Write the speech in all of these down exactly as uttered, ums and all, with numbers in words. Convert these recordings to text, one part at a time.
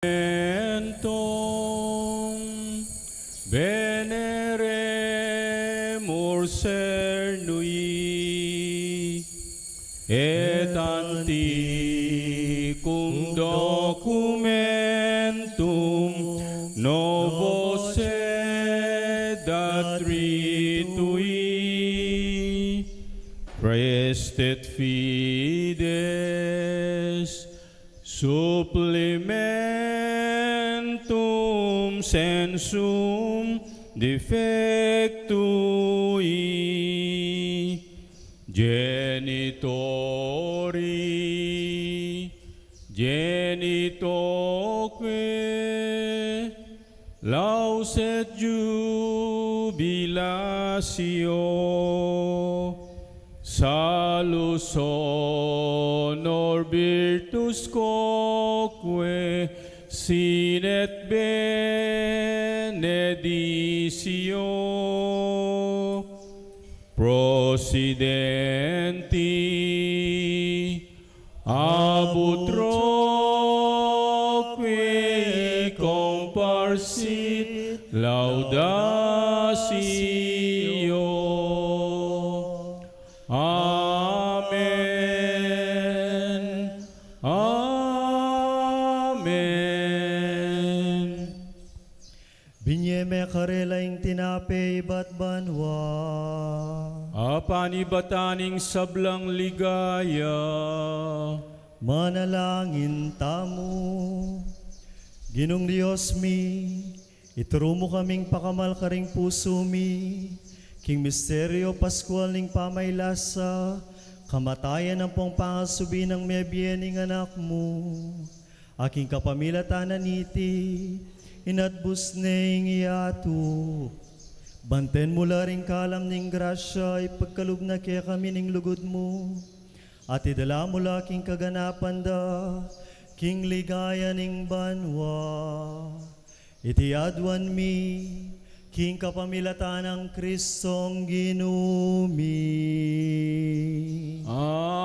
Mentum veneremur cernui, et antiquum documentum novo sed adritui, praestet fides supplementum censum defectui. Genitori, genitoque, laus et jubilatio, salus, honor, virtus quoque sine et beneditio, procidenti ab utroque comparsit laudatio. Amen. Amen. Binie me karela ing tinape ibat banua, a panibatan ning sablang ligaya. Manalangin tamu. Ginung Dios mi, ituru mu kaming pakamal karing pusu mi king misteryo paskual ning pamailasa, kamatayan ampong pangasubi nang mebie ning Anak mu, a king kapamilatan na niti inatbus ne ing yatu. Banten mu la ring kalam ning grasya, ipagkalub na kekami ning lugud mu, at idala mu la king kaganapan da king ligaya ning banua. Iti aduan mi king kapamilatan nang Kristong Ginu mi. Amen.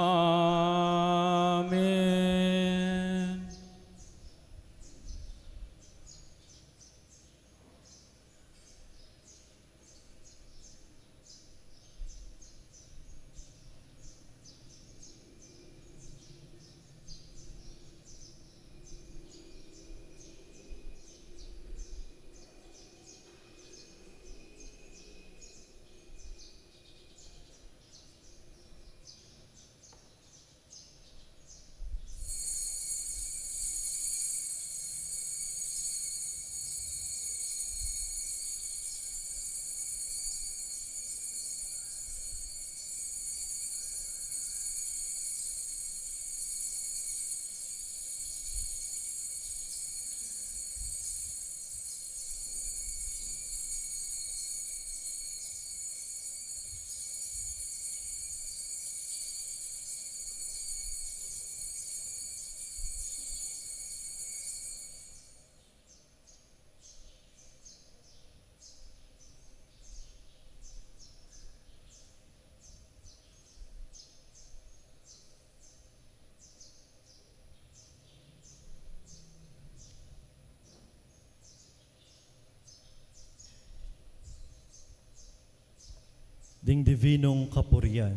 Ding divinong kapurian.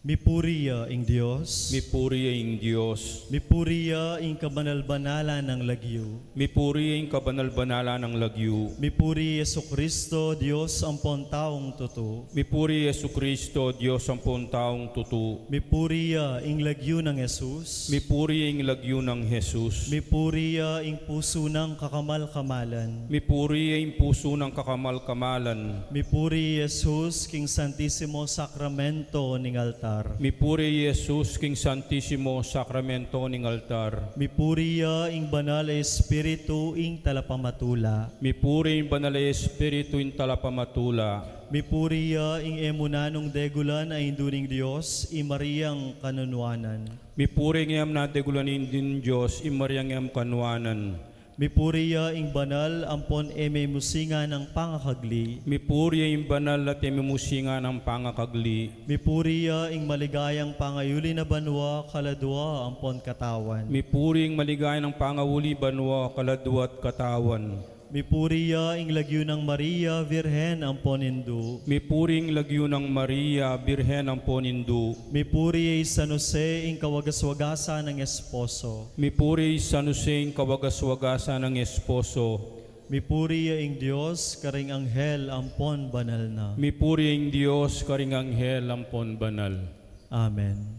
Mipuri ya ing Dios. Mipuri ya ing Dios. Mipuri ya ing kabanal-banalan nang lagyu. Mipuri ya ing kabanal-banalan nang lagyu. Mipuri Jesucristo, Dios ampon taung tutu. Mipuri Jesucristo, Dios ampon taung tutu. Mipuri ya ing lagyu nang Jesus. Mipuri ya ing lagyu nang Jesus. Mipuri ya ing pusu nang kakamal-kamalan. Mipuri ya ing pusu nang kakamal-kamalan. Mipuri Jesus king Santisimo Sakramento ning altar. Mipuri Jesus king Santisimo Sakramento ning altar. Mipuri ya ing Banal a Espiritu ing talapamatula. Mipuri ing Banal a Espiritu ing talapamatula. Mipuri ya ing e mu nanung degulan a Indu ning Dios, i Mariang kanunuanan. Mipuri ing e mu nanung degulan a Indu ning Dios, i Mariang kanunuanan. Mipuri ya ing banal ampon e mimusingan a pangakagli. Mipuri ya ing banal at e mimusingan a pangakagli. Mipuri ya ing maligayang pangayuli na banua, kaladua ampon katawan. Mipuri ing maligayang pangayuli banua, kaladua at katawan. Mipuri ya ing lagyu nang Maria, Birhen ampon Indu. Mipuri ing lagyu nang Maria, Birhen ampon Indu. Mipuri ya i San Jose, ing kawagas-wagasan nang esposo. Mipuri ya i San Jose, ing kawagas-wagasan nang esposo. Mipuri ya ing Dios karing anghel ampon banal na. Mipuri ya ing Dios karing anghel ampon banal. Amen.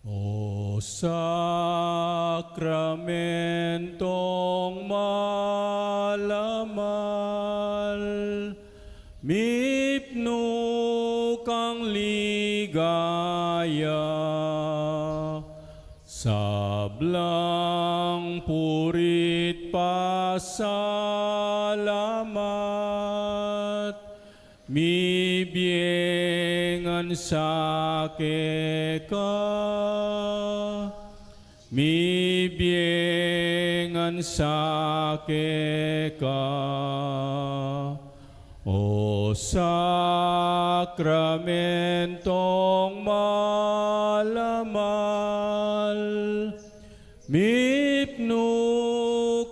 O sakramentong malamal, mipnu kang ligaya, sablang puri't pasalamat, mibie ngan sa keka, mibie ngan sa keka. O sakramentong malamal, mipnu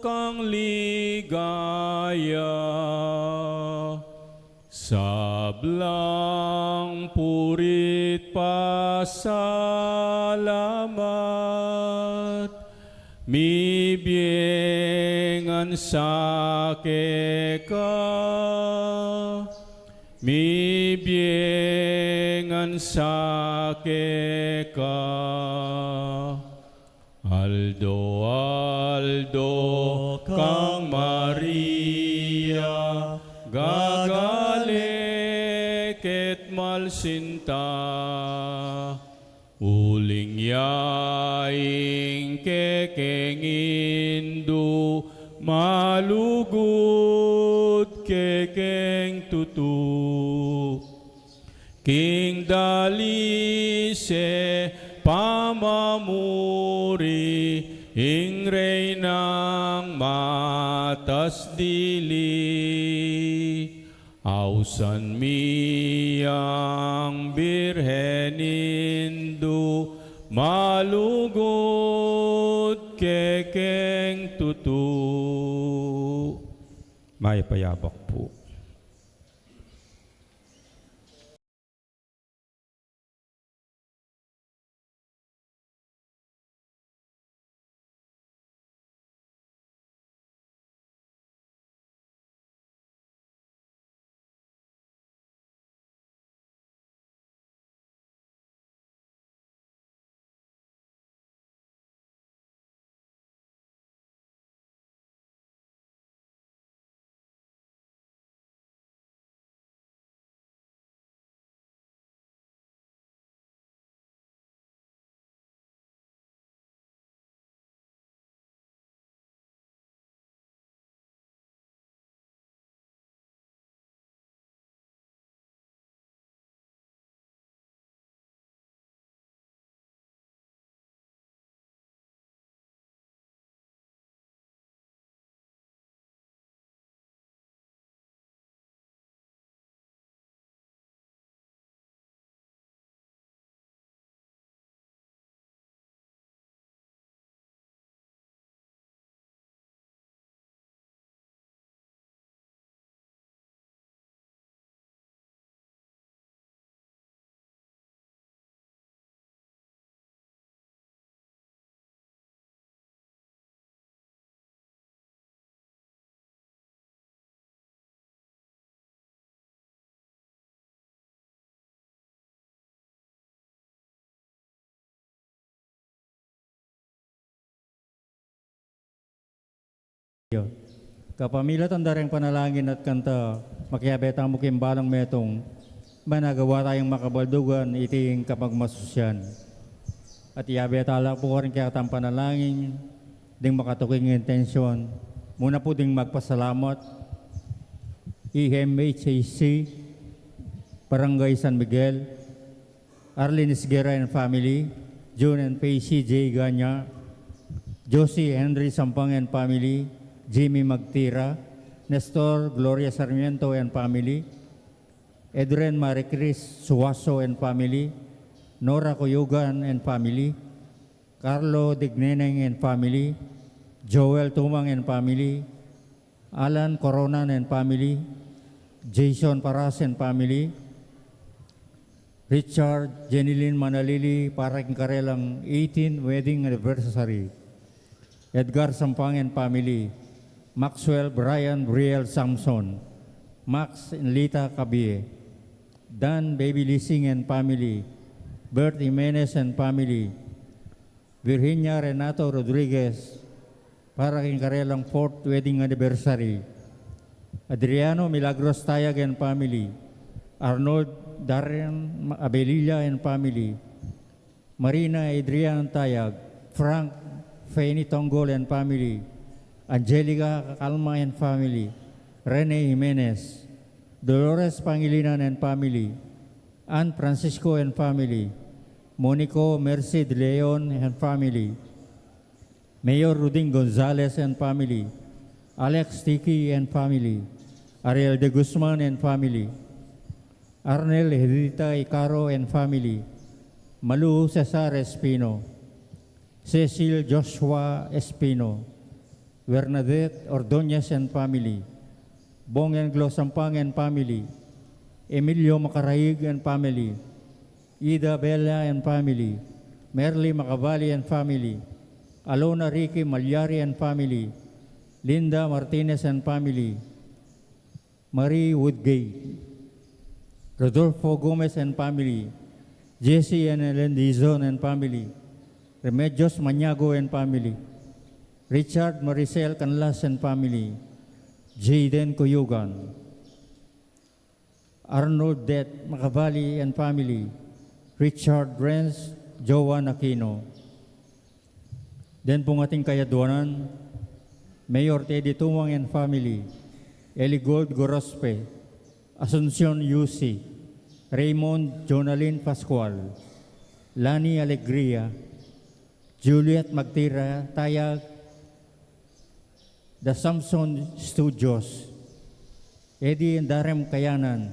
kang ligaya, sablang puri't pasalamat, mibie ngan sa keka, mibie ngan sa keka. Aldo-aldo kang Maria, gagale ket malsinta, uling ya ing kekeng Indu, malugud kekeng tutu. King dalise pamamuri, ing Reynang matas dili, ausan mi yang Birhen Indu, malugud kekeng tutu. Mayap a yabak pu. Kapamilatan da reng panalangin at kanta, makiabe tamu king balang metung, managawa tayang makabaldugan iting kapagmasusyan. At iabe tala pu karing kekatang panalangin, ding makatuking intensyon, muna pu ding magpasalamat, E M H A C, Barangay San Miguel, Arlene Esguerra and family, June and Faye C J Ganya, Josie Henry Sampang and family, Jimmy Magtira, Nestor Gloria Sarmiento and family, Edren Maricris Suaso and family, Nora Cuyugan and family, Carlo Digneneng and family, Joel Tumang and family, Alan Coronan and family, Jason Paras and family, Richard, Jenilyn Manalili para king karelang eighteen wedding anniversary, Edgar Sampang and family, Maxwell Brian Briel Samson, Max and Lita Cabie, Dan Baby Lising and family, Bert Jimenez and family, Virginia Renato Rodriguez para king karelang fourth wedding anniversary, Adriano Milagros Tayag and family, Arnold Darren Abelilla and family, Marina Adrian Tayag, Frank Fanny Tonggol and family, Angelica Calma and family, Rene Jimenez, Dolores Pangilinan and family, Ann Francisco and family, Monico Mercy de Leon and family, Mayor Ruding Gonzalez and family, Alex Tiki and family, Ariel de Guzman and family, Arnel Hedita Icaro and family, Malu Cesar Espino, Cecil Joshua Espino, Bernadette Ordonez and family, Bong and Glo Sampang and family, Emilio Macaraig and family, Ida Bella and family, Merly Macabali and family, Alona Ricky Malyari and family, Linda Martinez and family, Marie Woodgate, Rodolfo Gomez and family, Jesse and Ellen Dizon and family, Remedios Maniago and family, Richard Maricel Canlas and family, Jayden Cuyugan, Arnold Det Macabali and family, Richard Renz, Joan Aquino. Den pung ating kayadwanan, Mayor Teddy Tumang and family, Eligold Gorospe, Asuncion Yusi, Raymond Jonalyn Pascual, Lani Alegria, Juliet Magtira Tayag, The Samson Studios, Eddie and Darem Kayanan,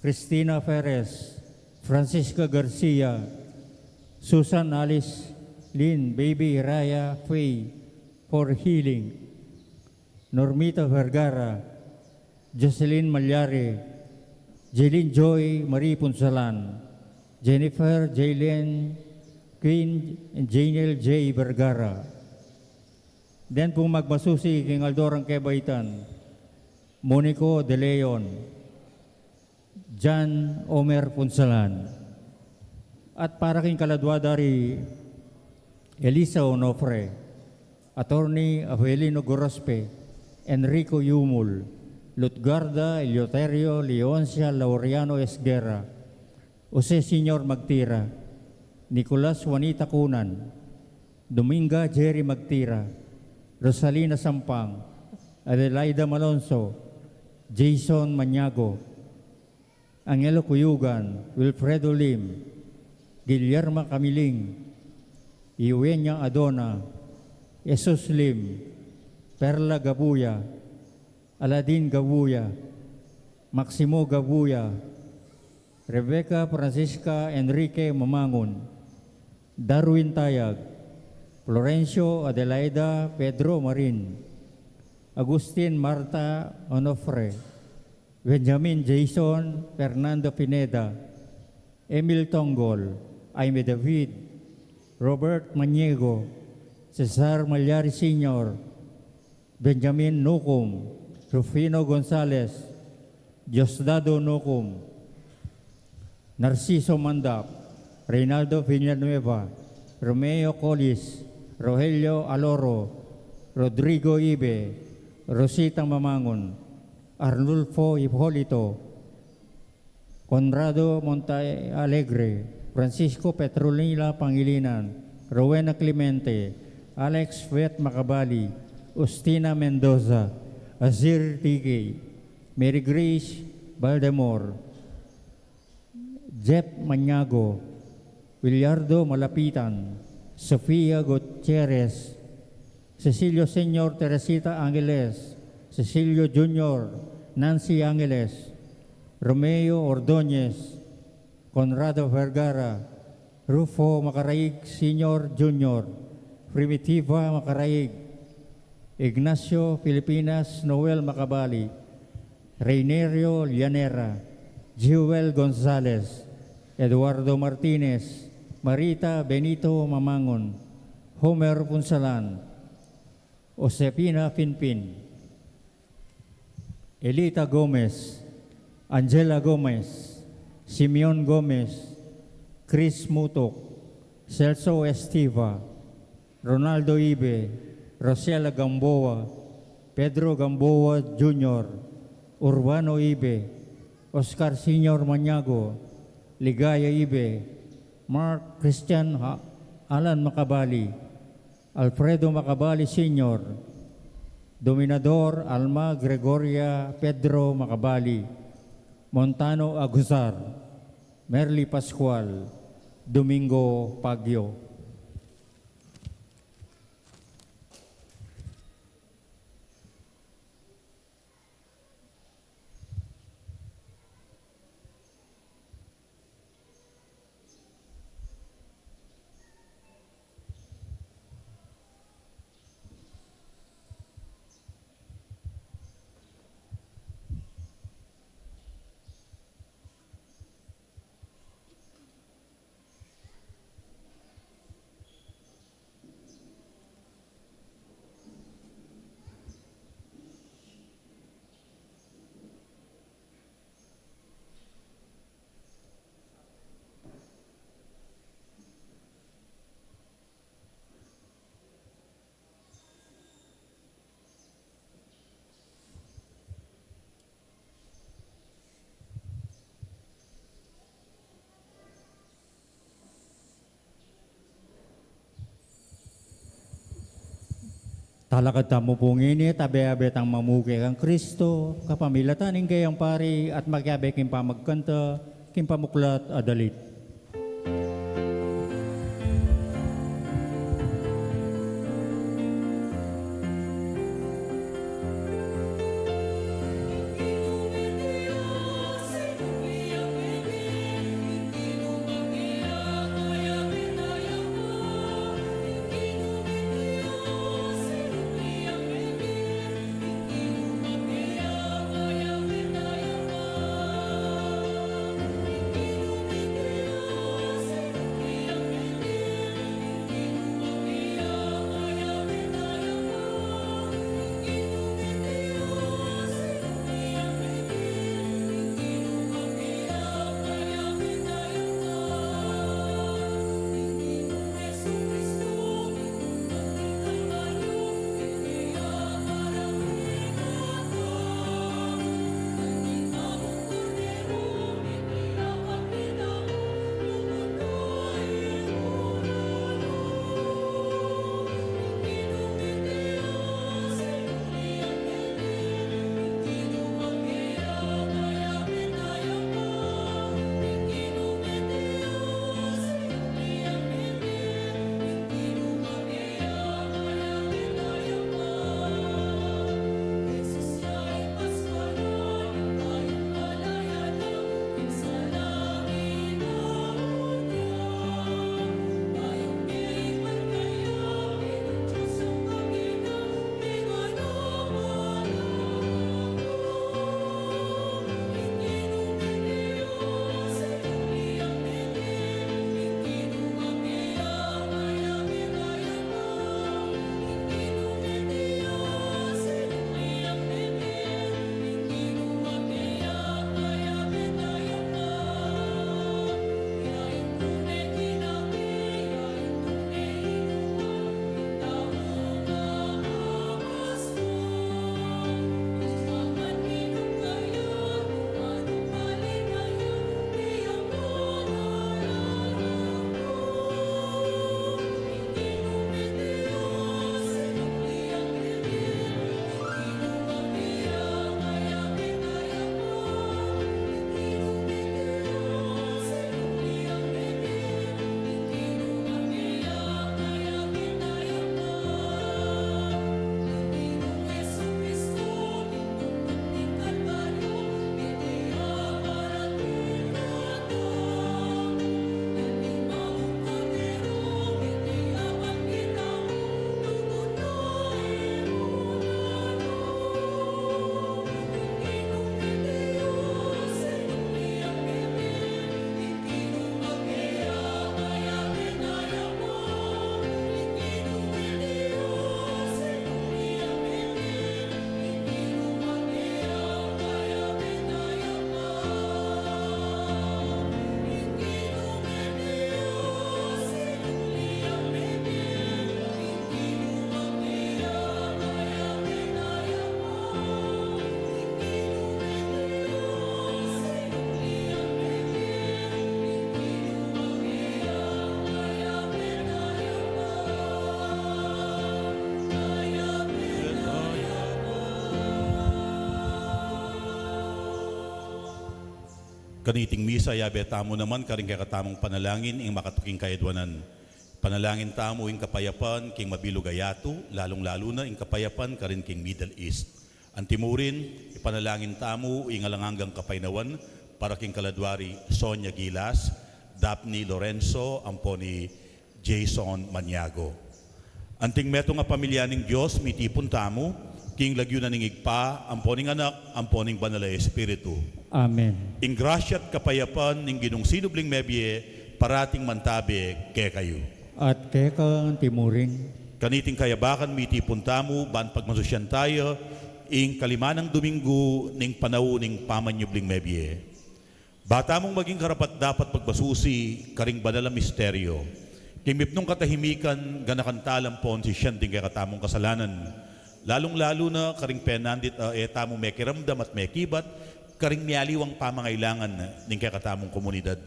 Christina Perez, Francisca Garcia, Susan Alice Lynn, Baby Raya Faye for healing, Normita Vergara, Jocelyn Malyari, Jeline Joy Marie Punsalan, Jennifer Jaylen Queen, and Janel J Vergara. Den pung magmasusi king aldo rang kebaitan, Monico De Leon, Jan Omer Punsalan. At para king kaladwa da ri Elisa Onofre, Attorney Avelino Gorospe, Enrico Yumul, Lutgarda Eleuterio Leoncia Laureano Esguerra, Jose Senior Magtira, Nicolas Juanita Cunan, Dominga Jerry Magtira, Rosalina Sampang, Adelaida Malonzo, Jason Maniago, Angelo Cuyugan, Wilfredo Lim, Guillermo Camiling, Iwenya Adona, Jesus Lim, Perla Gabuya, Aladin Gabuya, Maximo Gabuya, Rebecca Francisca Enrique Mamangun, Darwin Tayag, Florencio Adelaida Pedro Marin, Agustin Marta Onofre, Benjamin Jason Fernando Pineda, Emil Tonggol, Aime David, Robert Maniego, Cesar Malyari Senior, Benjamin Nucum, Rufino Gonzalez, Diosdado Nucum, Narciso Mandap, Reynaldo Villanueva, Romeo Collis, Rogelio Aloro, Rodrigo Ibe, Rosita Mamangun, Arnulfo Hipolito, Conrado Montealegre, Francisco Petronila Pangilinan, Rowena Clemente, Alex Vet Macabali, Justina Mendoza, Azir Tigay, Mary Grace Baldemor, Jeff Maniago, Willardo Malapitan, Sofia Gutierrez, Cecilio Senior, Teresita Angeles, Cecilio Junior, Nancy Angeles, Romeo Ordóñez, Conrado Vergara, Rufo Macaraig Senior, Junior, Primitiva Macaraig, Ignacio Filipinas, Noel Macabali, Reinerio Llanera, Jewel Gonzalez, Eduardo Martinez, Marita Benito Mamangon, Homer Punsalan, Josefina Pinpin, Elita Gomez, Angela Gomez, Simeon Gomez, Chris Mutok, Celso Estiva, Ronaldo Ibe, Rosela Gamboa, Pedro Gamboa Junior, Urbano Ibe, Oscar Senior Maniago, Ligaya Ibe, Mark Christian Ha-, Alan Macabali, Alfredo Macabali Senior, Dominador Alma Gregoria Pedro Macabali, Montano Agusar, Merly Pascual, Domingo Pagio. Talakad tamu pu ngeni, abe-abe tang mamuke kang Kristo, kapamilatan ning kayang pari, at makiabe king pamagkanta king pamuklat a dalit. Kaniting misa, yabe tamu naman karing kekatamung panalangin ing makatuking kayadwanan. Panalangin tamu ing kapayapan king mabilug a yatu, lalung-lalu na ing kapayapan karin king Middle East. Antimurin, ipanalangin tamu ing alang anggang kapaynawan para king kaladwa ri Sonia Gilas, Daphne Lorenzo, ampon i Jason Maniago. Anting metung a pamilya ning Dios, mitipun tamu king lagyu na ning Ibpa, ampo ning Anak, ampo ning Banal a Espiritu. Amen. Ing grasya at kapayapan ning Ginung sinubling mebie, parating mantabe kekayu. At keka antimurin. Kaniting kayabakan, mitipun tamu ban pagmasusyan taya ing kalimanang Dominggu ning panau ning pamanyubling mebie. Ba tamung maging karapat-dapat pagmasusi karing banal a misteryo. King mipnung katahimikan, ganakan tala ampon sisian ding kekatamung kasalanan. Lalung-lalu na karing penandit a e tamu mekiramdam at mekibat karing mialiwang pamangailangan ning kekatamung komunidad.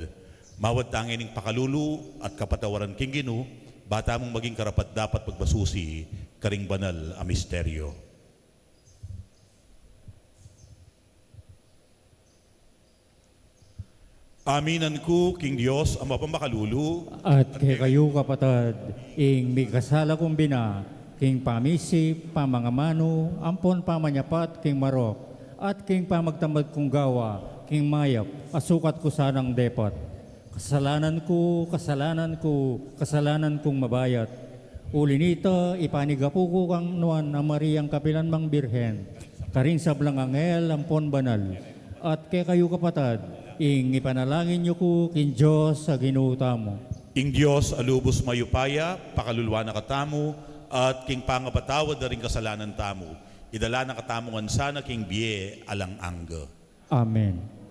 Mawad ta ngening pakalulu at kapatawaran king Ginu, ba tamung maging karapat-dapat pagmasusi karing banal a misteryo. Aminan ku king Dios a mapamakalulu. At kekayu, kapatad, ing mikasala kung bina, king pamisip, pamangamanu, ampon pamanyapat king marok, at king pamagtamad kung gawa king mayap a sukat ku sanang depat. Kasalanan ku, kasalanan ku, kasalanan kung mabayat. Uli nita, ipanigapu ku kang Nuan a Mariang kapilanmang Birhen, karing sablang anghel ampon banal, at kekayu, kapatad, ing ipanalangin yu ku king Dios a Ginu tamu. Ing Dios a lubus mayupaya pakaluluan na katamu, at king pangapatawad da ring kasalanan tamu, idala na katamu ngan sana king bie alang angga. Amen.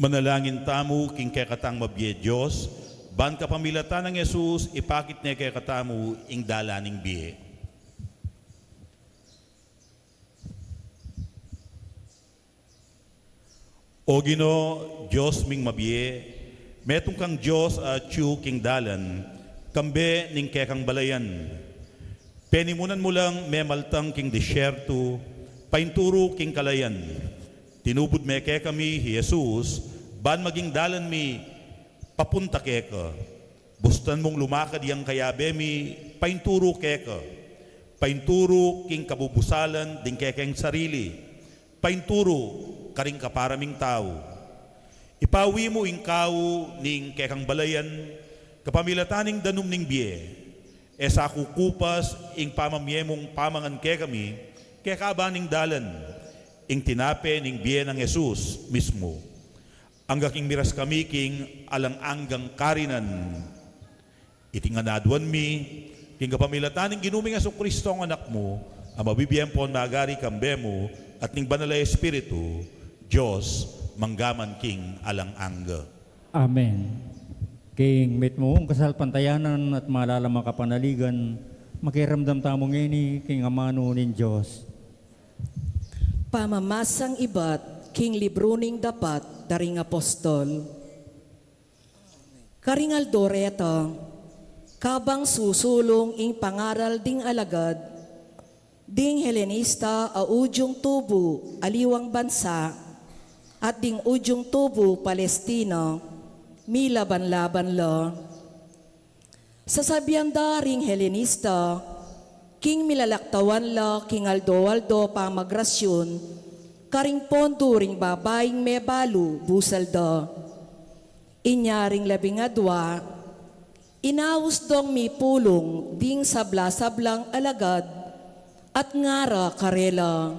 Manalangin tamu king kekatang mabie Dios, ban kapamilatan nang Jesus, ipakit ne kekatamu ing dalan ning bie. O Ginu, Dios ming mabie, metung kang Dios a atyu king dalan, kambe ning kekang balayan. Penimunan mu lang memaltang king disyertu, painturu king kalayan. Tinubud me kekami i Jesus, ban maging dalan mi papunta keka. Bustan mung lumakad yang kayabe mi, painturu keka. Painturu king kabubusalan ding kekeng sarili. Painturu karing kapara ming tau. Ipawi mu ing kau ning kekang balayan, kapamilatan ning danum ning bie. E sa kukupas ing pamamie mung pamangan kekami, kekaba ning dalan, ing tinape ning bie nang Jesus mismu. Angga king miras kami king alang anggang karinan. Iti ngan aduan mi, king kapamilatan ning Ginu ming Jesucristo a Anak mu, a mabibie ampon magari kambe mu, at ning Banal a Espiritu, Dios, mangga man king alang angga. Amen. King mitmung kasalpantayanan at malalam a kapanaligan, makiramdam tamu ngeni king amanu ning Dios. Pamamasang ibat king libru ning Dapat da ring Apostol. Karing aldo reta, kabang susulung ing pangaral ding alagad, ding Helenista a udyung tubu aliwang bansa, at ding udyung tubu Palestina, milaban-laban la. Sasabian da ring Helenista, king milalaktawan la king aldo-aldo pamagrasyun, karing pondu ring babaing mebalu busal da. Inya ring labingadwa, inausdong mi pulung ding sabla-sablang alagad, at ngara karela,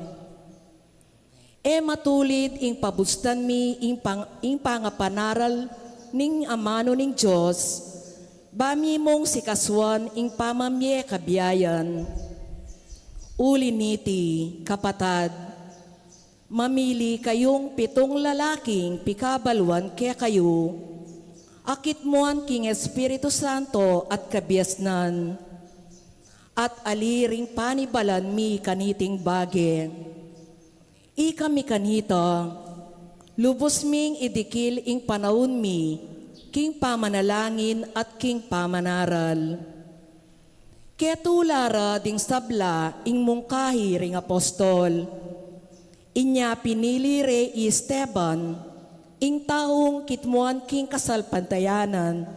e matulid ing pabustan mi ing pang-, ing pangapanaral ning amanu ning Dios, ba mi mung sikasuan ing pamamie kabiayan. Uli niti, kapatad, mamili kayung pitung lalaking pikabaluan kekayu, a kitmuan king Espiritu Santo at kabiasnan, at ali ring panibalan mi kaniting bage. Ikami kanita, lubus ming idikil ing panaun mi king pamanalangin at king pamanaral. Ketula ra ding sabla ing mungkahi ring apostol. Inya pinili re i Esteban, ing taung kitmuan king kasalpantayanan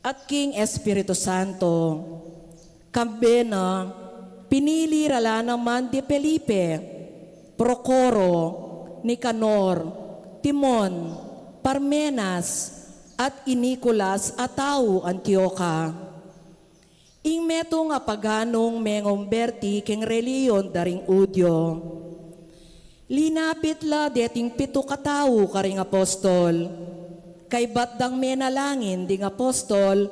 at king Espiritu Santo. Kambe na, pinili ra la naman di Felipe, Procoro, Nicanor, Timon, Parmenas, at i Nicolas a tau Antioca. Ing metung a paganung mengomberti king relihiyon da ring Judio. Linapit la deting pitu katau karing apostol. Kaybat dang menalangin ding apostol,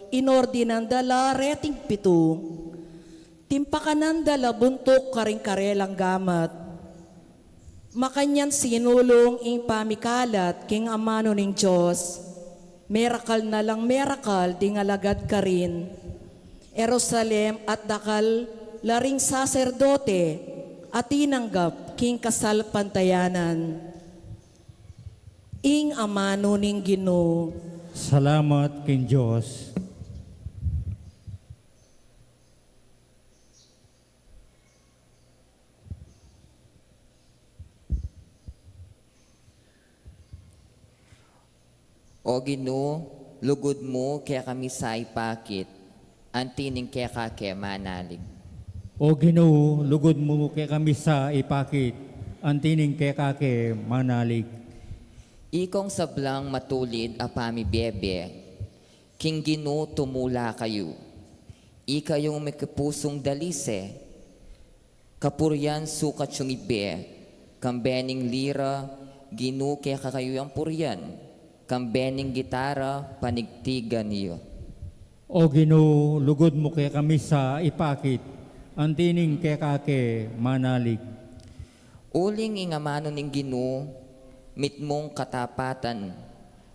inordinan da la reting pitu. Timpakanan da la buntuk karing karelang gamat. Makanyan sinulung ing pamikalat king amanu ning Dios. Merakal na lang merakal ding alagad karin Jerusalem at dakal la ring saserdote a tinanggap king kasalpantayanan. Ing amanu ning Ginu. Salamat king Dios. O Ginu, lugud mu kekami sa ipakit, anti ning keka ke manalig. O Ginu, lugud mu kekami sa ipakit, anti ning keka ke manalig. Ikong sablang matulid a pamibiebe, king Ginu tumula kayu. Ikayung mikapusung dalise, kapurian sukat yung ibe, kambe ning lira, Ginu keka kayu yang purian, kambe ning gitara, panigtigan yu. O Ginu, lugud mu kekami sa ipakit, anti ning keka ke manalig. Uling ing amanu ning Ginu, Mitmung katapatan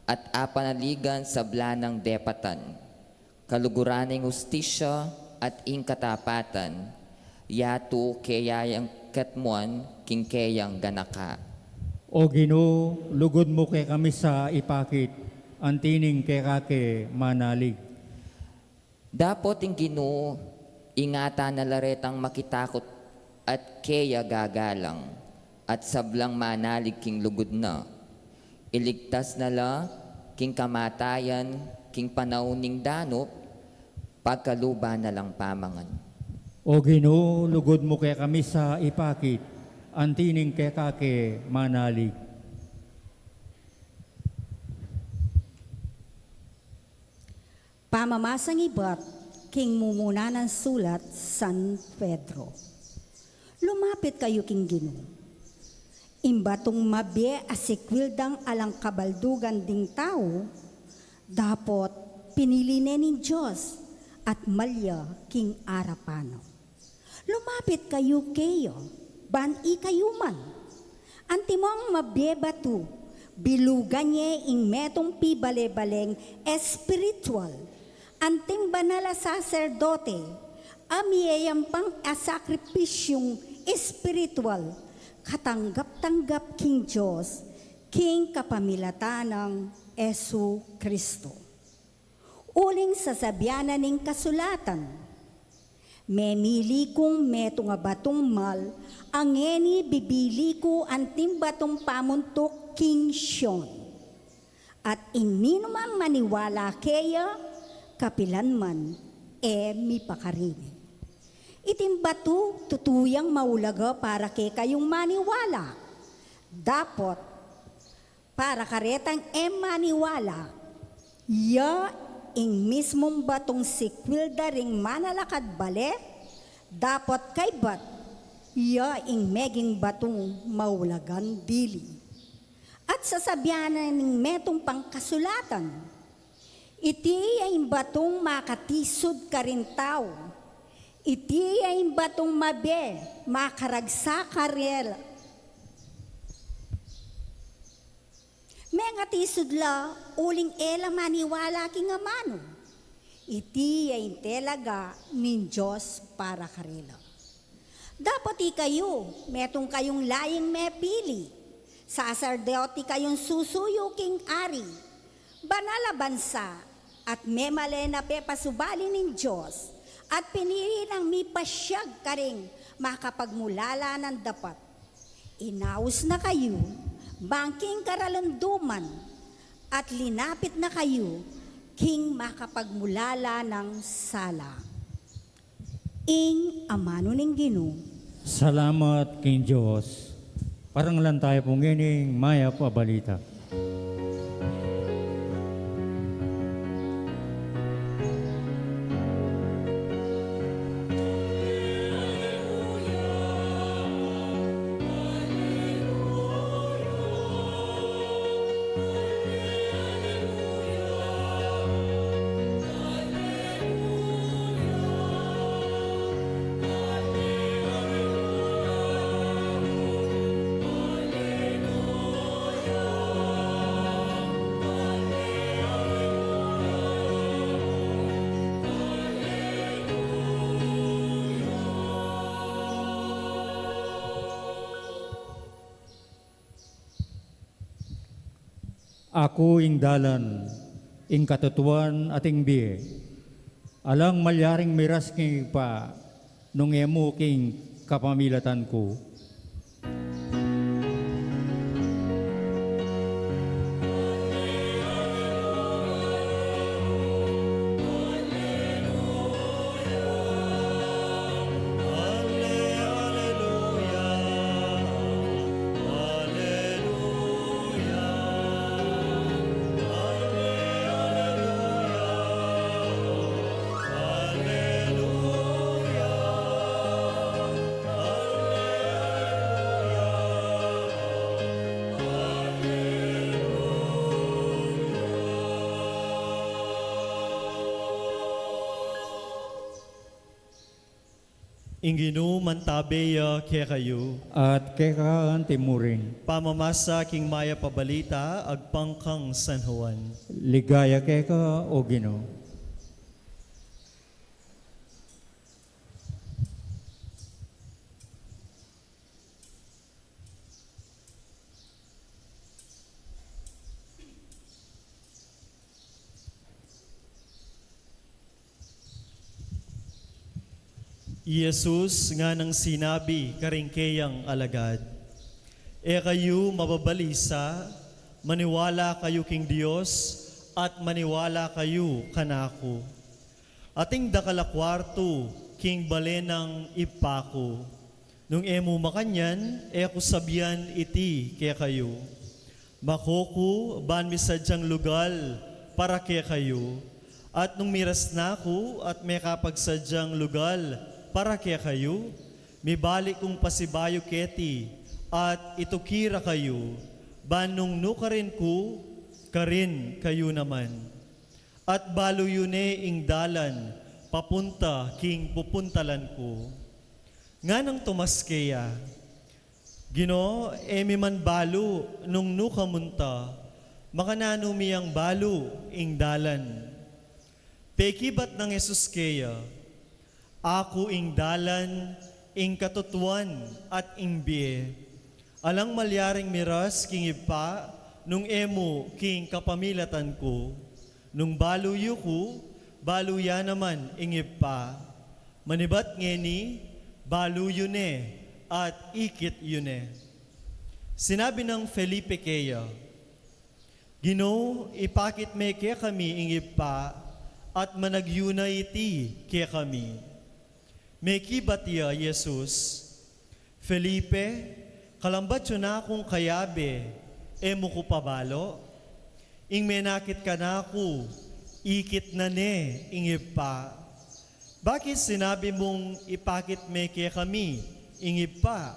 at apanaligan sabla nang depatan, kaluguran ning hustisya at ing katapatan, yatu keya yang ketmuan king keyang ganaka. O Ginu, lugud mu kekami sa ipakit, anti ning keka ke manalig. Dapot ing Ginu, ingatan na la retang makitakut at keya gagalang, at sablang manalig king lugud na. Iligtas na la king kamatayan, king panaun ning danup, pagkaluban na lang pamangan. O Ginu, lugud mu kekami sa ipakit, anti ning keka ke manalig. Pamamasang ibat king mumuna nang sulat San Pedro. Lumapit kayu king Ginu, ing batung mabie a sikwil dang alang kabaldugan ding tau, dapot pinili ne ning Dios at malya king arapan na. Lumapit kayu keya, ban ikayu man. Antimong mabie batu, bilugan ye ing metung pibale-baleng espiritual, anting banal a saserdote, a miyayampang a sakripisyung espiritual, katanggap-tanggap king Dios, king kapamilatan nang Jesu Cristo. Uling sasabian na ning kasulatan, "Memili kung metung a batung mal, a ngeni bibili ku anting batung pamuntuk king Sion. At ing ninumang maniwala keya, kapilan man e mipakarini." Iting batu tutu yang maulaga para kekayung maniwala. Dapot para karetang e maniwala, ya ing mismung batung sikwil da ring manalakad bale, dapot kaybat ya ing meging batung maulagang dili. At sasabian na ning metung pang kasulatan, "Iti ya ing batung makatisud karing tau. Iti ya ing batung mabie makaragsak karela. Mengatisud la uling e la maniwala king amanu. Iti ya ing telaga ning Dios para karela." Dapot ikayu, metung kayung laying mepili, saserdote kayung susuyu king Ari, banal a bansa, at memalen a pepasubali ning Dios, at pinili nang mipasyag karing makapagmulala nang dapat. Inaus na kayu bang king karalunduman, at linapit na kayu king makapagmulala nang sala. Ing amanu ning Ginu. Salamat king Dios. Parangalan tayu pu ngening mayap a balita. Aku ing dalan, ing katutuan at ing bie. Alang malyaring miras king Ibpa nung e mu king kapamilatan ku. Ing Ginu mantabe ya kekayu. At keka anti mu rin. Pamamasa king mayap a balita agpang kang San Juan. Ligaya keka, O Ginu. I Jesus nganang sinabi karing keyang alagad, "E kayu mababalisa, maniwala kayu king Dios, at maniwala kayu kanaku. Ating dakal a kuartu king bale nang Ibpa ku. Nung e mu makanyan, e ku sabian iti kekayu. Mako ku ban misadyang lugal para kekayu. At nung miras na ku at mekapagsadyang lugal para kekayu, mibalik kung pasibayu keti at itukira kayu, ban nung nukarin ku, karin kayu naman. At balu yu ne ing dalan papunta king pupuntalan ku." Nganang Tomas keya, "Ginu, e mi man balu nung nuka munta, makananu mi yang balu ing dalan?" Pekibat nang Jesus keya, "Aku ing dalan, ing katutuan, at ing bie. Alang malyaring miras king Ibpa nung e mu king kapamilatan ku. Nung balu yu ku, balu ya naman ing Ibpa. Manibat ngeni, balu yu ne at ikit yu ne." Sinabi nang Felipe keya, "Ginu, ipakit me kekami ing Ibpa, at managyu na iti kekami." Mekibat ya Jesus, "Felipe, kalambat yu na kung kayabe, e mu ku pa balu? Ing menakit kanaku, ikit na ne ing Ibpa. Bakit sinabi mung ipakit me kekami ing Ibpa?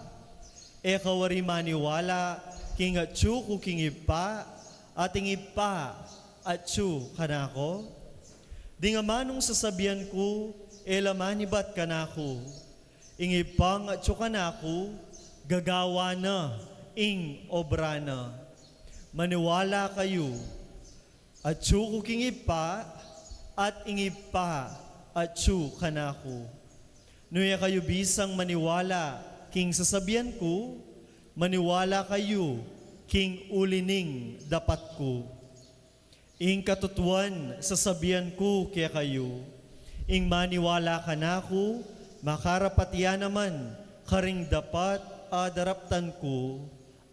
E ka wari maniwala king atyu ku king Ibpa, at ing Ibpa atyu kanaku? Ding amanung sasabian ku, e la manibat kanaku. Ing Ibpang atyu kanaku, gagawa na ing obra na. Maniwala kayu, atyu ku king Ibpa, at ing Ibpa atyu kanaku. Nu e kayu bisang maniwala king sasabian ku, maniwala kayu king uli ning dapat ku. Ing katutuan sasabian ku kekayu, ing maniwala kanaku, makarapat ya naman karing dapat a daraptan ku,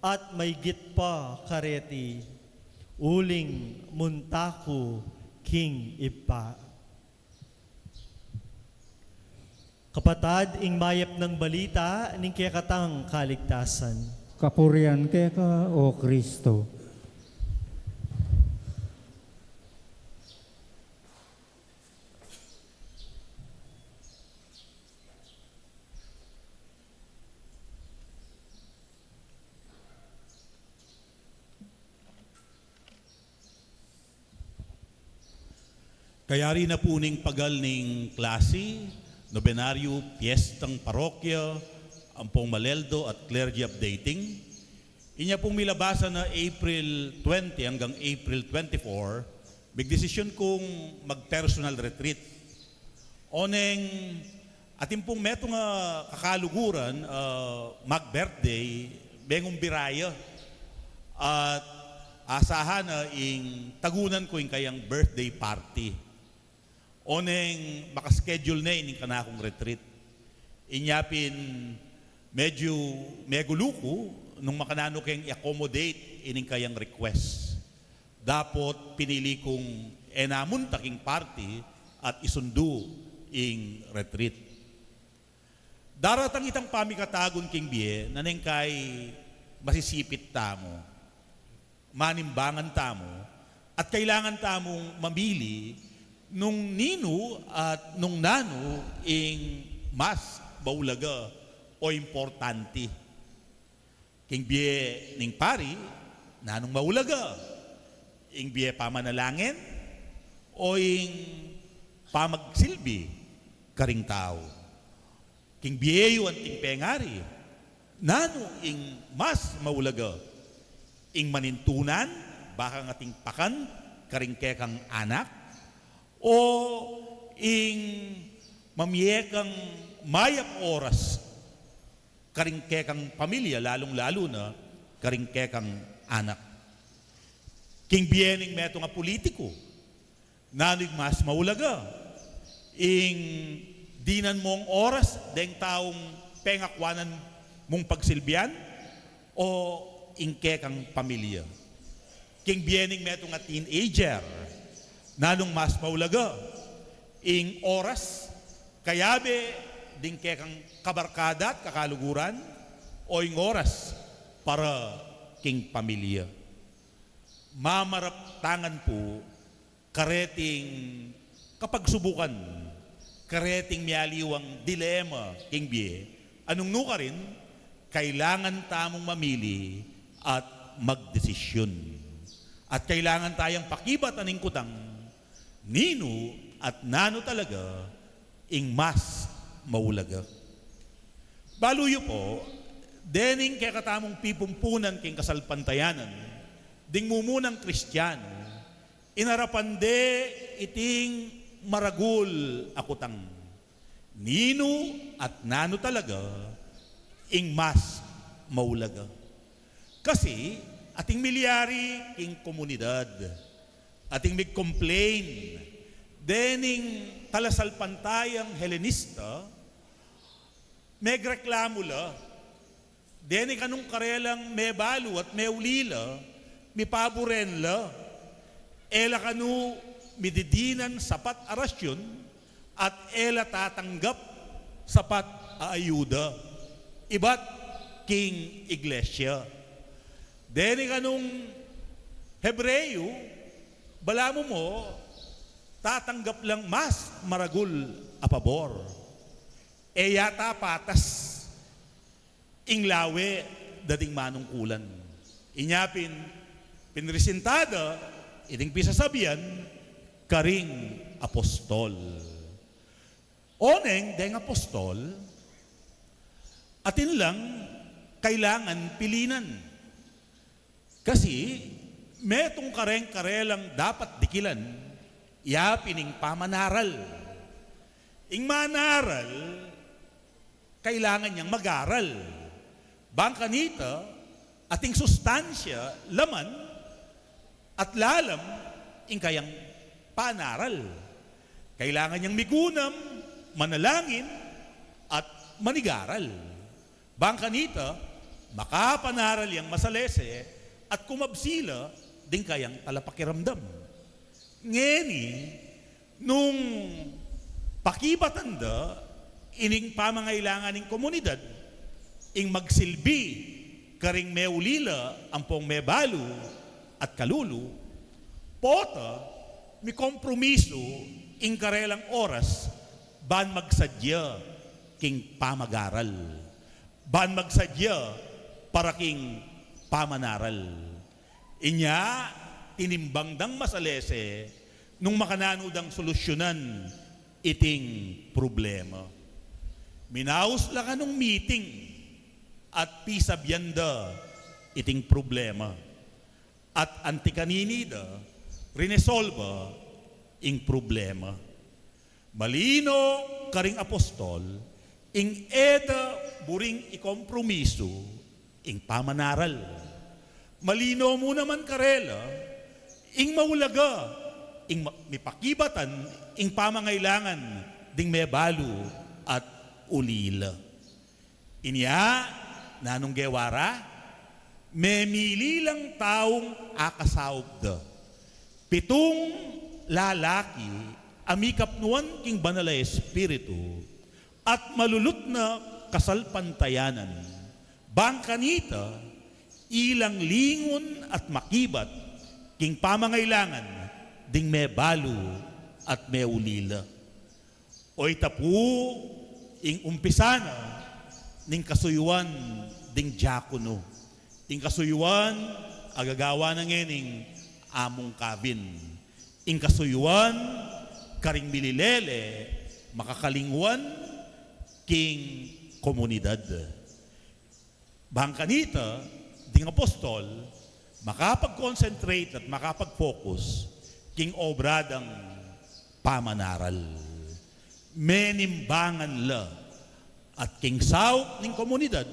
at maygit pa kareti, uling munta ku king Ibpa." Kapatad, ing mayap nang balita ning kekatang kaligtasan. Kapurian keka, O Kristo. Kayari na pu ning pagal ning klasi, nobenaryo, piyestang parokya, ampong maleldo at clergy updating. Inya pung milabasan na April twenty hanggang April twenty-four, migdesisyon kung mag-personal retreat. Oneng atin pung metung a kakaluguran, ah, mag-birthday, mengumbira ya. At asahan na ing tagunan ku ing kayang birthday party. Oneng makaschedule ne ining kanakung retreat. Inya pin medyu megulu ku nung makananu keng i-accommodate ining kayang request. Dapot pinili kung e na munta king party at isundu ing retreat. Daratang itang pamikatagun king bie na neng kai masisipit tamu, manimbangan tamu, at kailangan tamung mamili nung ninu at nung nanu ing mas maulaga o importante. King bie ning pari, nanung maulaga? Ing bie pamanalangin o ing pamagsilbi karing tau? King bie yu anting pengari, nanu ing mas maulaga? Ing manintunan, bakang ating pakan karing kekang anak, o ing mamie kang mayap oras karing kekang pamilya, lalung-lalu na karing kekang anak? King bie ning metung a pulitiku, nanu ing mas maulaga? Ing dinan mung oras deng taung pengakuanan mung pagsilbian, o ing kekang pamilya? King bie ning metung a teenager, nanung mas maulaga? Ing oras kayabe ding kekang kabarkada at kakaluguran, o ing oras para king pamilya? Mamarap tangan pu kareting kapagsubukan, kareting mialiwang dilema king bie, a nung nukarin, kailangan tamung mamili at magdesisyun. At kailangan tayang pakibatan ing kutang ninu at nanu talaga ing mas maulaga. Balu yu pu, dening kekatamung pipumpunan king kasalpantayanan ding mumunang Kristianu, inarapan de iting maragul a kutang. Ninu at nanu talaga ing mas maulaga? Kasi, ating milyari king komunidad, ating mig-complain dening talasalpantayang Helenista, megreklamu la, deni kanung karelang mebalu at meulila, mipaburen la, e la kanu mididinan sapat a rasyun, at e la tatanggap sapat a ayuda ibat king iglesia. Deni kanung Hebreo, balamu mu, tatanggap lang mas maragul a pabor. E yata patas ing lawe da ding manungkulan. Inya pin, pinresentada iting pisasabian karing apostol. Oneng deng apostol, atin lang kailangan pilinan. Kasi, metung kareng karelang dapat dikilan, ya pin ing pamanaral. Ing manaral, kailangan yang mag-aral. Bang kanita, ating sustansya, laman, at lalam, ing kayang panaral. Kailangan yang migunam, manalangin, at manigaral. Bang kanita, makapanaral yang masalese at kumabsi la ding kayang talapakiramdam. Ngeni, nung pakibatan da ining pamangailangan ning komunidad, ing magsilbi karing meulila ampong mebalu at kalulu, pota mikompromisu ing karelang oras ban magsadya king pamagaral, ban magsadya para king pamanaral. Inya, tinimbang dang masalese nung makananu dang solusyunan iting problema. Minaus la kanung meeting at pisabian da iting problema. At anti kanini da rinesolba ing problema. Malino karing apostol, ing e da buring ikompromisu ing pamanaral. Malino mu naman karela, ing maulaga, ing ma-, mipakibatan, ing pamangailangan ding mebalu at ulila. Inya, nanung gewa ra? Memili lang taung akasaup da. Pitung lalaki a mikapnuan king Banal a Espiritu at malulut na kasalpantayanan. Bang kanita, ilang lingun at makibat king pamangailangan ding mebalu at meulila. O ita pu ing umpisa na ning kasuyuan ding diakono. Ing kasuyuan a gagawa na ngening among kabin. Ing kasuyuan karing mililele, makakalingwan, king komunidad. Bang kanita, ding apostol, makapag-concentrate at makapag-focus king obra dang pamanaral. Menimbangan la at king saup ning komunidad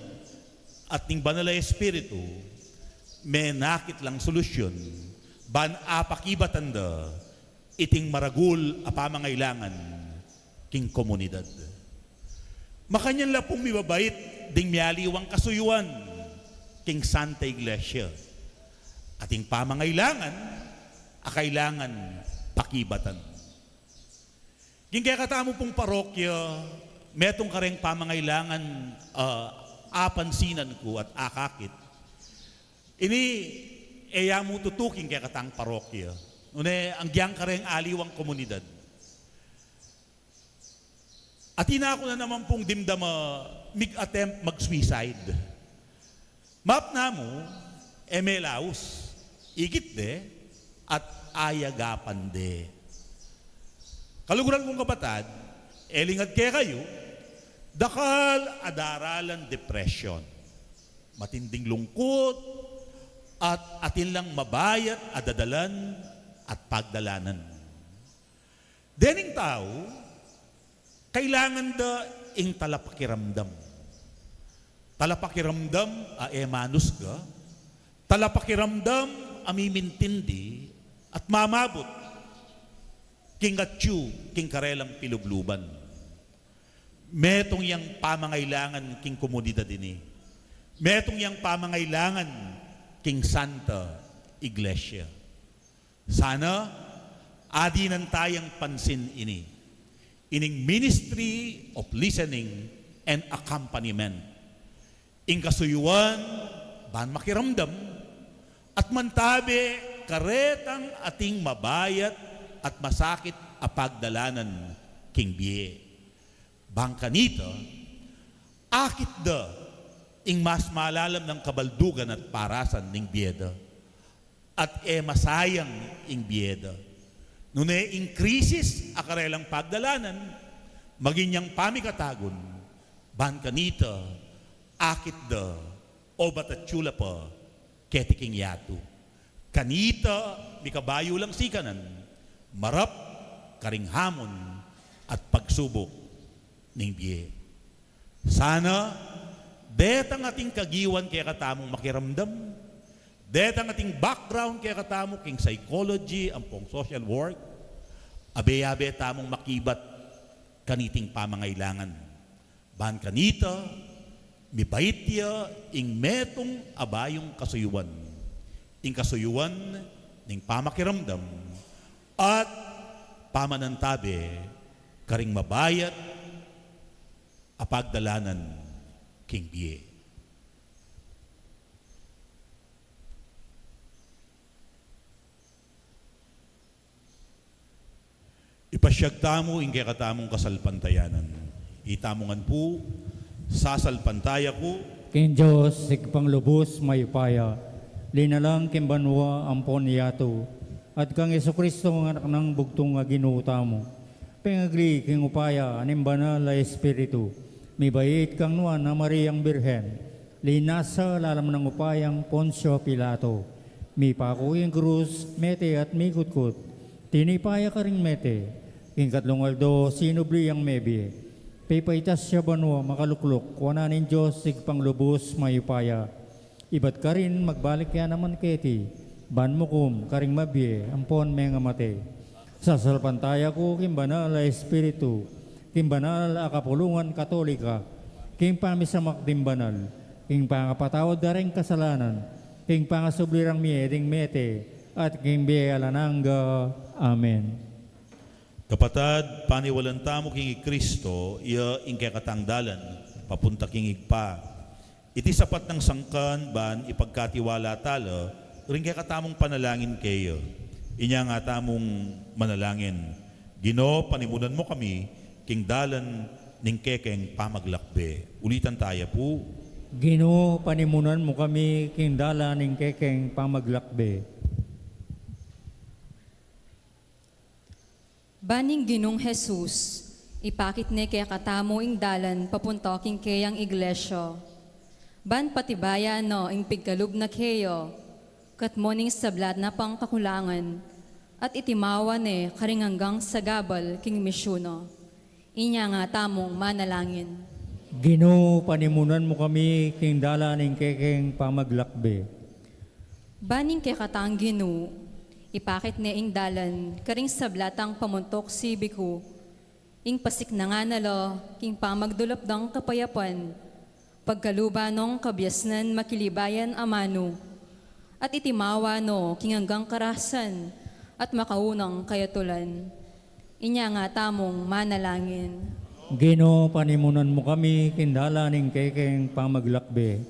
at ning Banal a Espiritu, menakit lang solusyun ban apakibatan da iting maragul a pamangailangan king komunidad. Makanyan la pung mibabait ding mialiwang kasuyuan king Santa Iglesia. Ating pamangailangan a kailangan pakibatan. King kekatamu pung parokya, metung kareng pamangailangan, ah, apansinan ku at akakit. Ini, e ya mu tutuking kekatang parokya. Nune, anggiyang kareng aliwang komunidad. Atin na ku na naman pung dimdam a mig-attempt mag-suicide. Mapnamu, e melaus, ikit de, at ayagapan de. Kaluguran kung kapatad, e lingad kekayu, dakal a daralan depression, matinding lungkut, at atin lang mabayat a dadalan at pagdalanan. Dening tau, kailangan da ing talapakiramdam. Talapakiramdam a e manusga, talapakiramdam a mimintindi at mamabut king atyu king karelang pilubluban. Metung yang pamangailangan king komunidad ini. Metung yang pamangailangan king Santa Iglesia. Sana, adinan tayang pansin ini, ining ministry of listening and accompaniment. Ing kasuyuan, ban makiramdam, at mantabe karetang ating mabayat at masakit a pagdalanan king bie. Bang kanita, akit da ing mas malalam nang kabaldugan at parasan ning bie da. At e masayang ing bie da. Nune ing krisis a karelang pagdalanan, maging yang pamikatagun, bang kanita, akit da, obat atyu la pa keti king yatu. Kanita, mikabayu lang sikanan, marap karing hamon at pagsubuk ning bie. Sana, detang ating kagiwan kekatamung makiramdam, detang ating background kekatamu king psychology ampong social work, abe-abe tamung makibat kaniting pamangailangan. Ban kanita, mibait ya ing metung a bayung kasuyuan, ing kasuyuan ning pamakiramdam at pamanantabe karing mabayat a pagdalanan king bie. Ipasyag tamu ing kekatamung kasalpantayanan. Itamu ngan pu, sasalpantaya ku king Dios, Ibpang lubus mayupaya, linalang king banua ampon yatu, at kang Jesucristo, anak nang bugtung a Ginu tamu, pengagli king upaya ning Banal a Espiritu, mibait kang Nuan a Mariang Birhen, linasa lalam nang upayang Poncio Pilato, mipaku king krus, mete at mikutkut, tinipa ya karing mete, king katlung aldo sinubli yang mebie, pepaitas ya banua, makalukluk wanan ning Dios Ibpang lubus mayupaya. Ibat karin magbalik ya naman keti, ban mukum karing mabie ampon mengamate. Sasalpantaya ku king Banal a Espiritu, king banal a kapulungan Katolika, king pamisamak ding banal, king pangapatawad da ring kasalanan, king pangasubli rang mie ding mete, at king bie alang angga. Amen. Kapatad, paniwalan tamu king i Kristo, iya ing kekatang dalan papunta king Ibpa. Iti sapat nang sangkan ban ipagkatiwala ta la ring kekatamung panalangin keya. Inya nga tamung manalangin, Ginu, panimunan mu kami king dalan ning kekeng pamaglakbe. Ulitan taya pu. Ginu, panimunan mu kami king dalan ning kekeng pamaglakbe. Ban ning Ginung Jesus, Ipakit ne kekatamu ing dalan papunta king keyang iglesia. Ban patibayan no ing pigkalub na keya, katmu ning sabla na pang kakulangan, at itimawa ne karing anggang sagabal king misyun na. Inya nga tamung manalangin. Ginu, panimunan mu kami king dalan ning kekeng pamaglakbe. Ban ing kekatang Ginu, ipakit ne ing dalan karing sabla tang pamuntuk sibiku, ing pasiknangan na la king pamagdulap dang kapayapan, pagkaluban nong kabiasnan makilibayan amanu, at itimawa no king anggang karasan at makaunang kayatulan. Inya nga tamung manalangin. Ginu, panimunan mu kami king dalan ning kekeng pamaglakbe.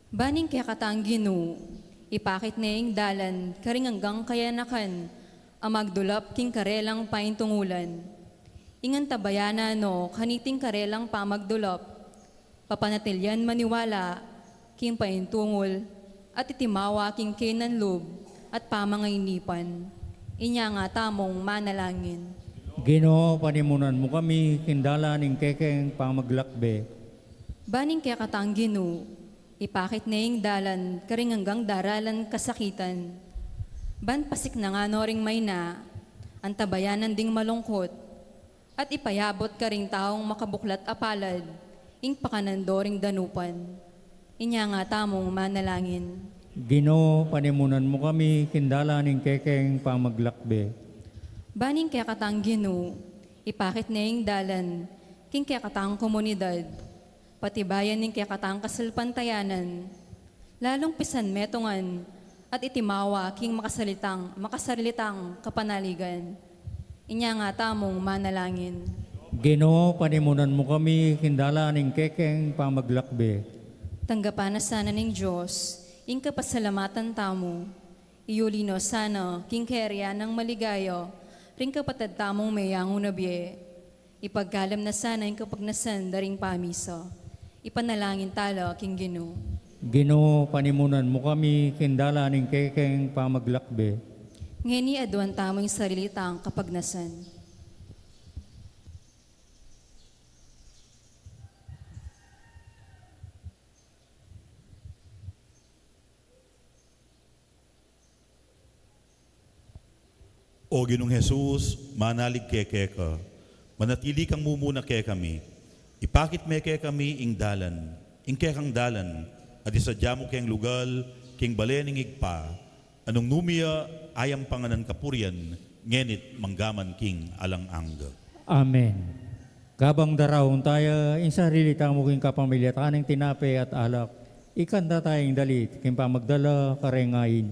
Ban ing kekatang Ginu, ipakit ne ing dalan karing anggang kayanakan a magdulap king karelang paintungulan. Ing antabayanan no kaniting karelang pamagdulap, papanatilian maniwala king paintungul at itimawa king keynan lub at pamangainipan. Inya nga tamung manalangin. Ginu, panimunan mu kami king dalan ning kekeng pamaglakbe. Ban ing kekatang Ginu, ipakit ne ing dalan karing anggang daralan kasakitan. Ban pasiknangan no ring mayna, antabayanan ding malungkut, at ipayabut karing taung makabuklat a palad ing pakanan do ring danupan. Inya nga tamung manalangin. Ginu, panimunan mu kami king dalan ning kekeng pamaglakbe. Ban ing kekatang Ginu, ipakit ne ing dalan king kekatang komunidad, patibayan ing kekatang kasalpantayanan, lalung pisanmetungan at itimawa king makasalitang, makasarilitang kapanaligan. Inya nga tamung manalangin. Ginu, panimunan mu kami king dalan ning kekeng pamaglakbe. Tanggapan na sana ning Dios ing kapasalamatan tamu, iyuli no sana king kayarian nang maligaya ring kapatad tamung meyangu na bie. Ipagkalam na sana ing kapagnasan da ring pamisa. Ipanalangin tala king Ginu. Ginu, panimunan mu kami king dalan ning kekeng pamaglakbe. Ngeni aduan tamu ing sarili tang kapagnasan. O Ginung Jesus, manalig ke keka, manatili kang mumuna kekami, ipakit me kekami ing dalan, ing kekang dalan, at isadia mu keng lugal king bale ning Ibpa, a nung nu mie ayam panganan kapurian, ngeni't manggaman king alang angga. Amen. Kabang daraun taya ing sarili tamu king kapamiliatan ning tinape at alak, ikanta taya ing dalit king pamagdala kareng ain.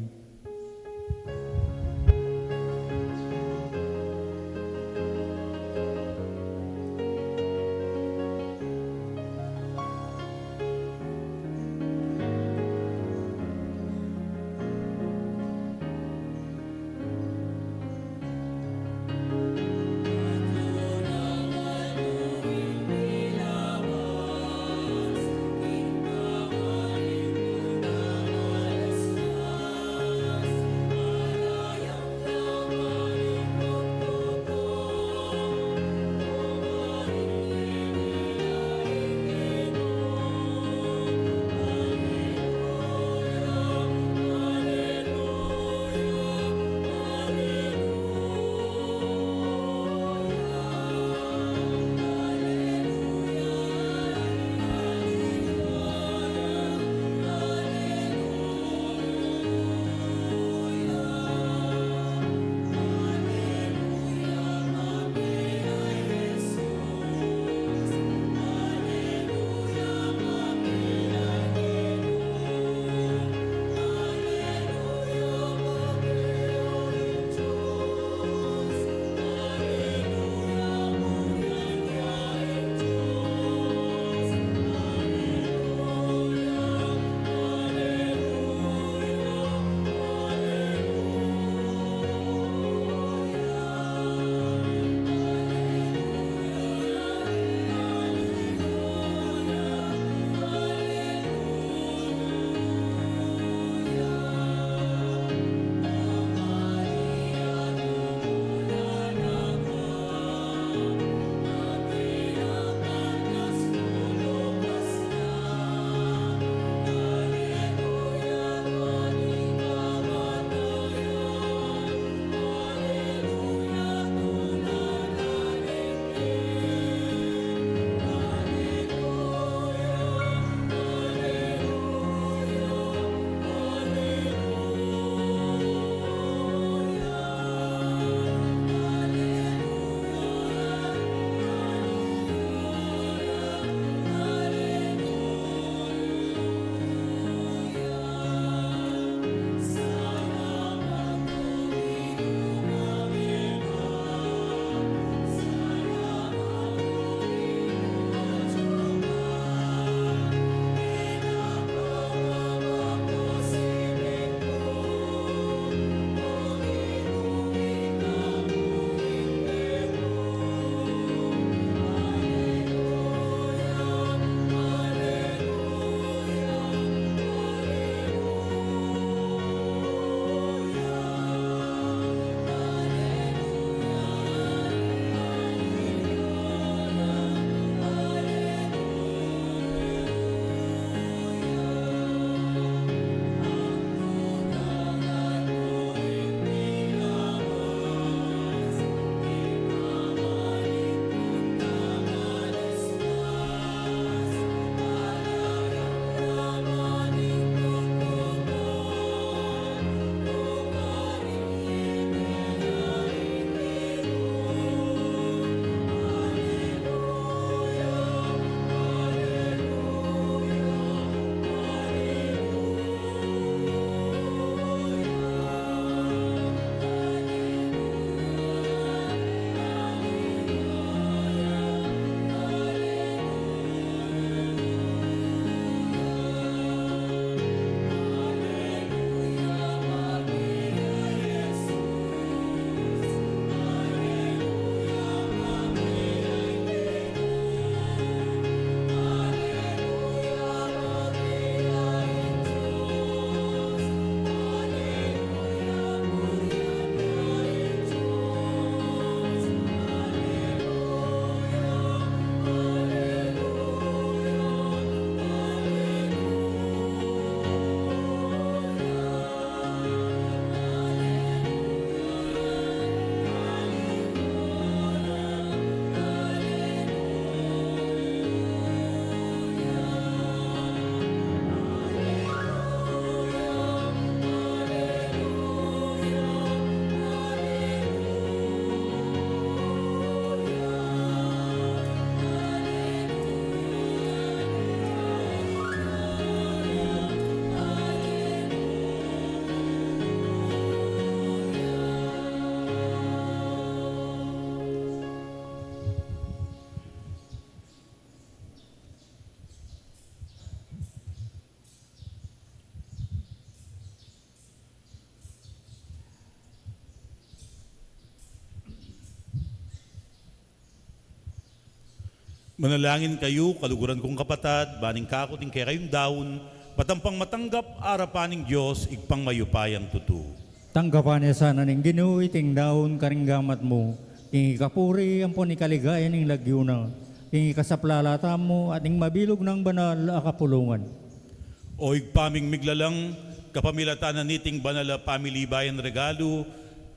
Manalangin kayu, kaluguran kung kapatad, ban ing kaku at ing kekayung daun, matampang matanggap arapan ning Dios, Ibpang mayupayang tutu. Tanggapan na sana ning Ginu iting daun karing gamat mu, king ikapuri ampon ikaligaya ning lagyu na, king ikasaplala tamu at ning mabilug nang banal a kapulungan. O Ibpa ming miglalang, kapamilatan na niting banal a pamilibayan regalu,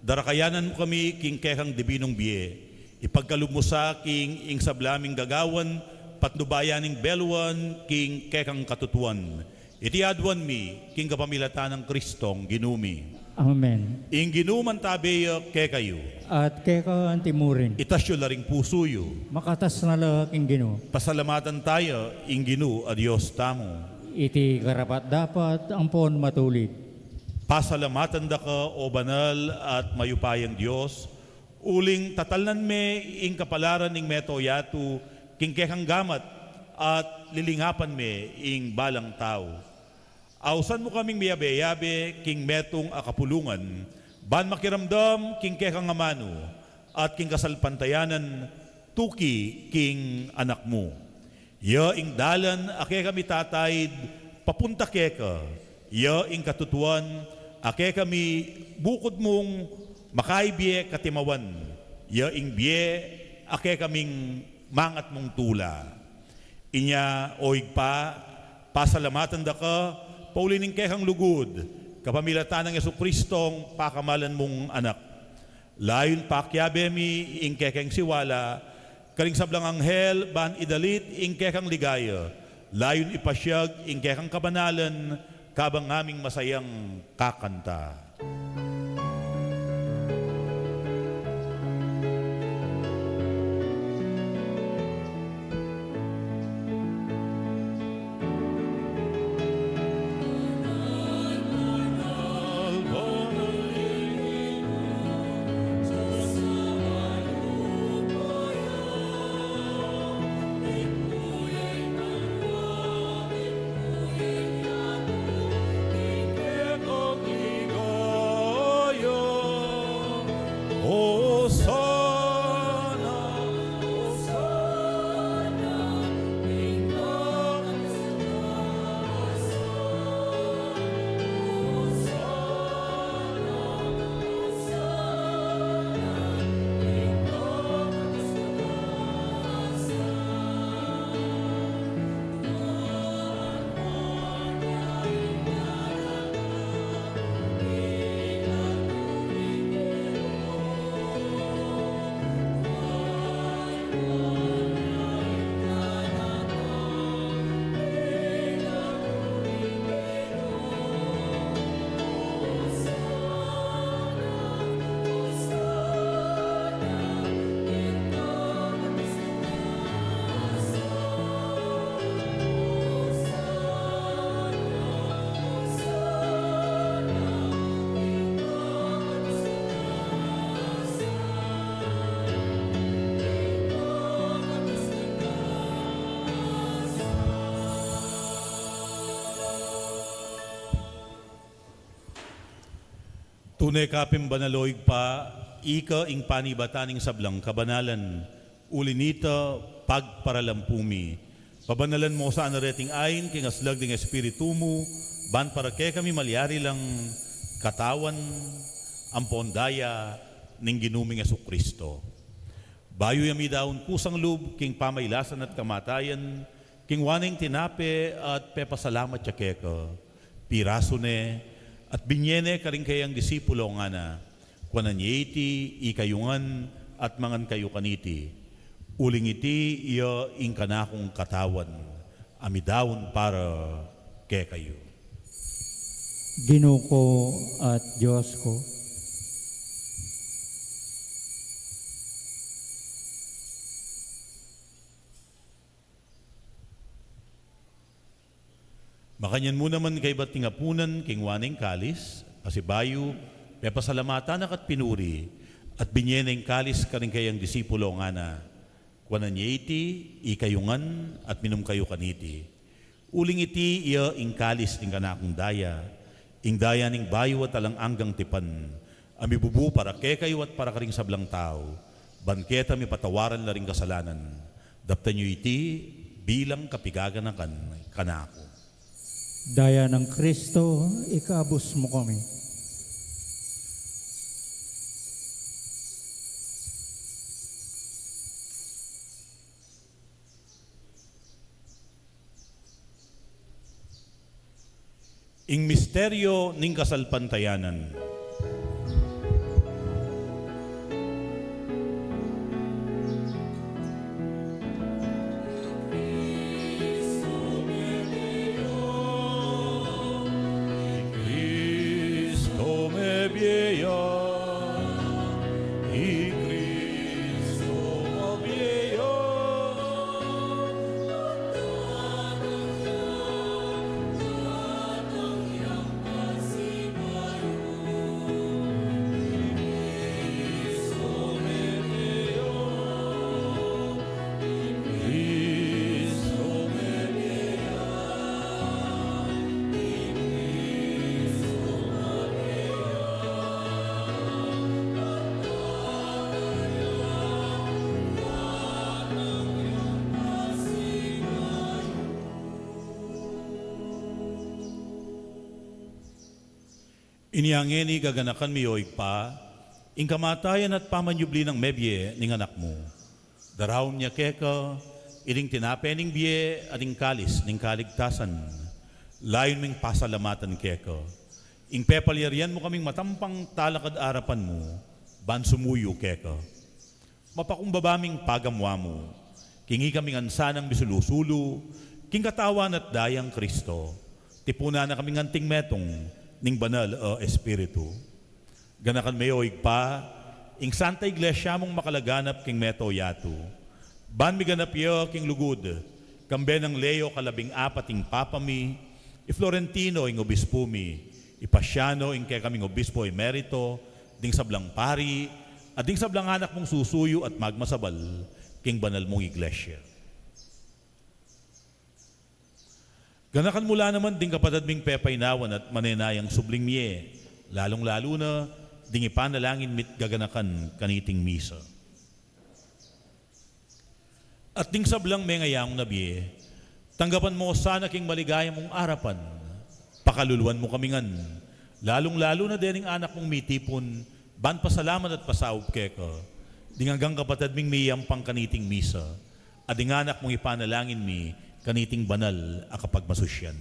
darakayanan mu kami king kekang dibinung bie. Ipagkalub mu sa king ing sabla ming gagawan, patnubayan ning beluan king kekang katutuan. Iti aduan mi king kapamilatan nang Kristong Ginu mi. Amen. Ing Ginu mantabe ya kekayu. At keka anti mu rin. Itas yu la ring pusu yu. Makatas na la king Ginu. Pasalamatan taya ing Ginu a Dios tamu. Iti karapat-dapat ampon matulid. Pasalamatan da ka, o banal at mayupayang Dios, uling tatalnan me ing kapalaran ning meto yatu king kekang gamat at lilingapan me ing balang tau. Ausan mu kaming miyabe-yabe king metung a kapulungan, ban makiramdam king kekang amanu at king kasalpantayanan tuki king Anak mu. Ya ing dalan a kekami tataid papunta keka, ya ing katutuan a kekami bukud mung makaibie katimawan, ya ing bie a kekaming mangat mung tula. Inya, o Ibpa, pasalamatan da ka, pauli ning kekang lugud, kapamilatan nang Jesucristong pakamalan mung Anak. Layun pakiabe mi ing kekeng siwala karing sablang anghel ban idalit ing kekang ligaya, layun ipasiag ing kekang kabanalan, kabang ngaming masayang kakanta. Tune ka pin banal, o Ibpa, ika ing panibatan ning sablang kabanalan, uli nita pagparalampu mi. Pabanalan mu sana reting ain king aslag ning Espiritu mu, ban para kekami malyari lang katawan ampon daya ning Ginu ming Jesucristo. Bayu ya midaun kusang lub king pamailasan at kamatayan, kinua ne ing tinape at pepasalamat ya keka, pirasu ne, at binye ne karing kayang disipulo, ngana: Kuanan ye iti, ikayu ngan, at mangan kayu kaniti. Uling iti ya ing kanakung katawan, a midaun para kekayu. Ginu ku at Dios ku. Makanyan mu naman kaybat ning apunan, kinua ne ing kalis, pasibayu, pepasalamatan na ka't pinuri, at binye ne ing kalis karing kayang disipulo, ngana: Kuanan ye iti, ikayu ngan, at minum kayu kaniti. Uling iti ya ing kalis ning kanakung daya, ing daya ning bayu at alang anggang tipan, a mibubu para kekayu at para karing sablang tau, ban keta mipatawaran la ring kasalanan. Daptan yu iti bilang kapigaganakan kanaku. Daya nang Kristo, ikabus mu kami. Ing misteryo ning kasalpantayanan. Cristo mebie ya, i Cristo mebie ya. Inya ngeni gaganakan mi, o Ibpa, ing kamatayan at pamanyubli nang mebie ning Anak mu. Daraun mi keka iting tinape ning bie at ing kalis ning kaligtasan. Layun ming pasalamatan keka ing pepalyarian mu kaming matampang talakad arapan mu ban sumuyu keka. Mapakumbaba ming pagamu-amu king ikami ngan sanang misulu-sulu king katawan at dayang Kristo. Tipunan na kaming anting metung ning Banal a Espiritu. Ganakan me, o Ibpa, ing Santa Iglesia mung makalaganap king mabilug a yatu. Ban miganap ya king lugud, kambe nang Leo kalabing apat ing Papa mi, i Florentino ing Obispu mi, i Paciano ing kekaming Obispo Emerito, ding sablang pari, at ding sablang anak mung susuyu at magmasabal king banal mung Iglesia. Ganakan mu la naman ding kapatad ming pepainawan at manenayang subling mie, lalung-lalu na ding ipanalangin mi't gaganakan kaniting misa. At ding sablang mengayang na bie, tanggapan mu sana king maligaya mung arapan. Pakaluluan mu kami ngan, lalung-lalu na dening anak mung mitipun ban pasalamat at pasaup keka, ding anggang kapatad ming miyampang kaniting misa, at ding anak mung ipanalangin mi kaniting banal a kapagmasusyan.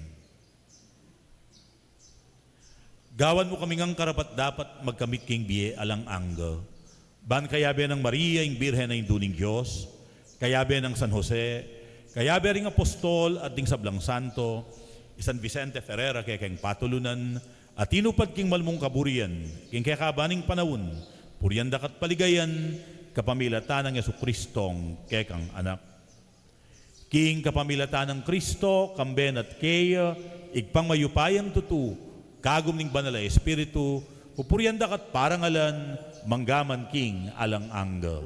Gawan mu kami ngang karapat-dapat magkamit king bie alang angga. Ban kayabe nang Maria, ing Birhen a Indu ning Dios, kayabe nang San Jose, kayabe ring apostol at ding sablang santo, i San Vicente Ferrer a kekeng patulunan, a tinupad king malmung kaburian king kekaban ning panaun, purian daka't paligayan, kapamilatan nang Jesucristong kekang Anak. King kapamilatan nang Kristo, kambe na at keya, Ibpang mayupayang tutu, kagum ning Banal a Espiritu, pupurian daka't parangalan, mangga man king alang angga.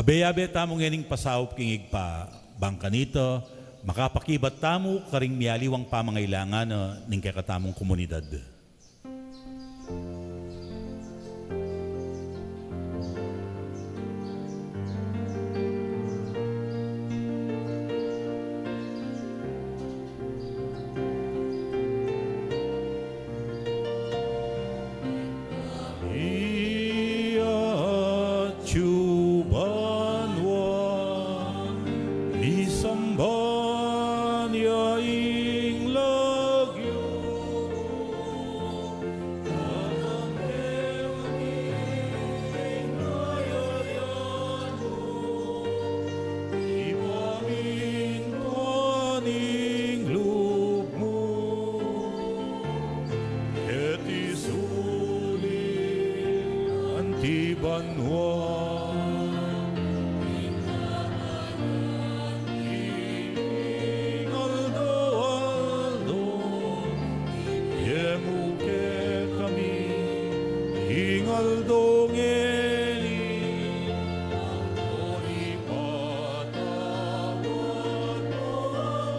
Abe-abe tamu ngening pasaup king Ibpa, bang kanita, makapakibat tamu karing mialiwang pamangailangan na ning kekatamung komunidad. Iya atyu banua, misamban ya ing lagyu mu, Banua. Ing aldo-aldo ibie mu kekami king aldo ngeni, ipatawad mu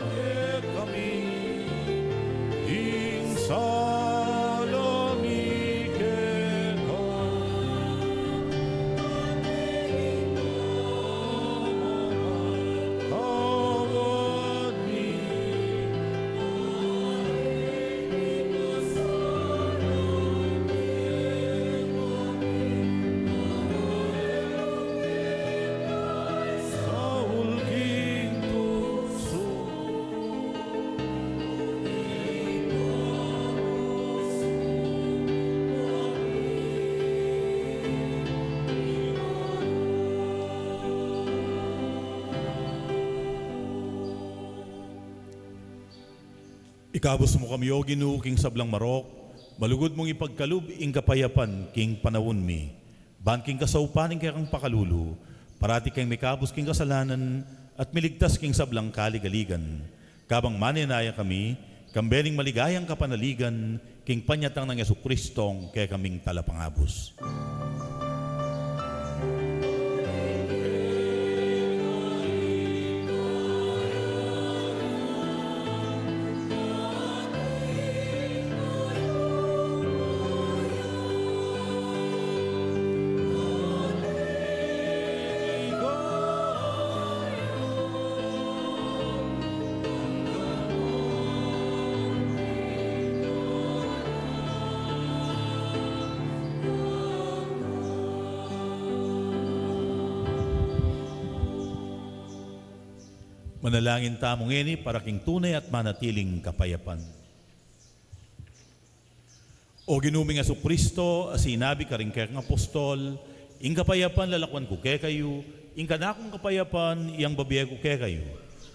kekami ing sala mi keka. Tawad mi. Saul king tuksu. Ikabus mu kami, O Ginu, king sablang marok, malugud mung ipagkalub ing kapayapan king panaun mi. Ban king kasaupan ning kekang pakalulu, parati keng mikabus king kasalanan at miligtas king sablang kaligaligan. Kabang manenaya kami, kambe ning maligayang kapanaligan, king panyatang nang Jesucristong kekaming Talapangabus. Manalangin tamu ngeni para king tune at manatiling kapayapan. O Ginu ming Jesucristo, a sinabi karing kekang apostol, "Ing kapayapan lalakuan ku kekayu, ing kanakung kapayapan iyang bibie ku kekayu."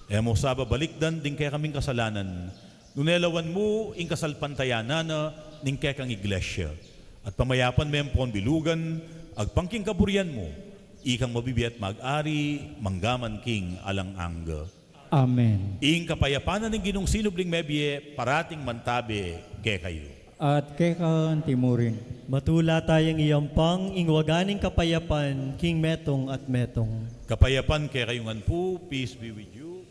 E mu sa babalikdan ding kekaming kasalanan, nune lawan mu ing kasalpantayanan na ning kekang Iglesia. At pamayapan me ampon bilugan, agpang king kaburian mu, ikang mabibie at mag-ari, mangga man king alang angga. Amen. Ing kapayapan na ning Ginung sinubling mebie, parating mantabe kekayu. At keka anti mu rin. Matula tayang iyampang ing waga ning kapayapan king metung at metung. Kapayapan kekayu ngan pu, peace be with you.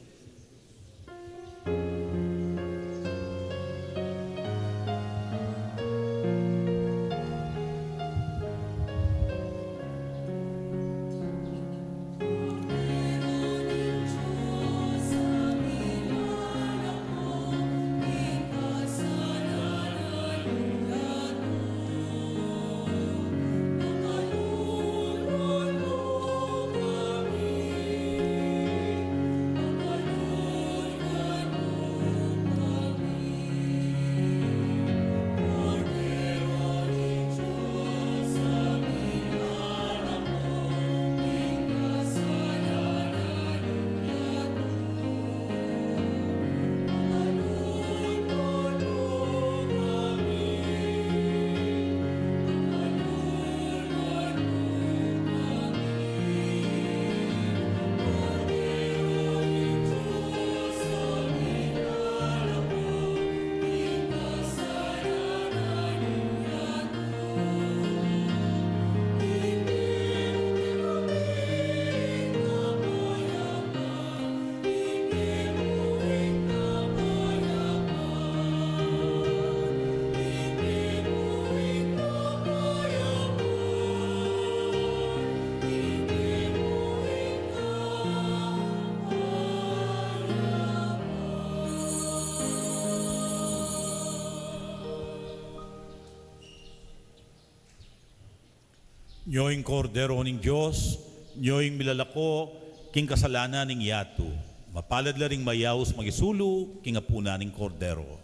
Nyo ing Kordero ning Dios, nyo ing milalako king kasalanan ning yatu. Mapalad la ring mayaus mangisulu king apunan ning Kordero.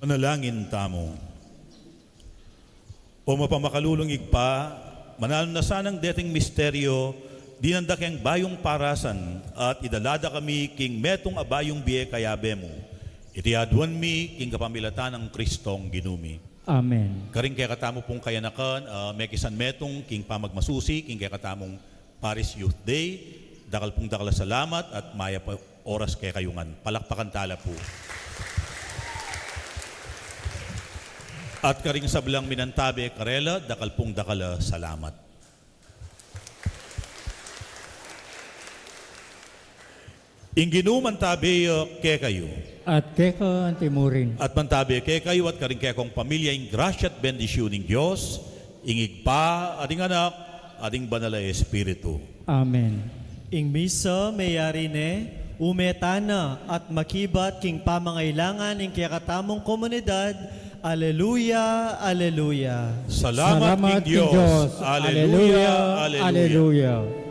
Manalangin tamu. O mapamakalulung Ibpa, mananu na sanang deting misteryo, dinan da keng bayung parasan, at idala da kami king metung a bayung bie kayabe mu. Iti aduan mi king kapamilatan nang Kristong Ginu mi. Amen. Karing kekatamu pung kayanakan, ah, mekisan metung king pamagmasusi king kekatamung Parish Youth Day, dakal pung dakal a salamat at mayap a oras kekayu ngan. Palakpakan tala pu. At karing sablang minantabe karela, dakal pung dakal a salamat. Ing Ginu mantabe ya kekayu. At keka anti murin. At mantabe kekayu at karing kekong pamilya ing grasya at bendisyun ning Dios, ing Ibpa, at ing Anak, at ing Banal a Espiritu. Amen. Ing misa meyari ne, ume tana at makibat king pamangailangan ning kekatamung komunidad. Aleluya, aleluya. Salamat king Dios. Aleluya, aleluya.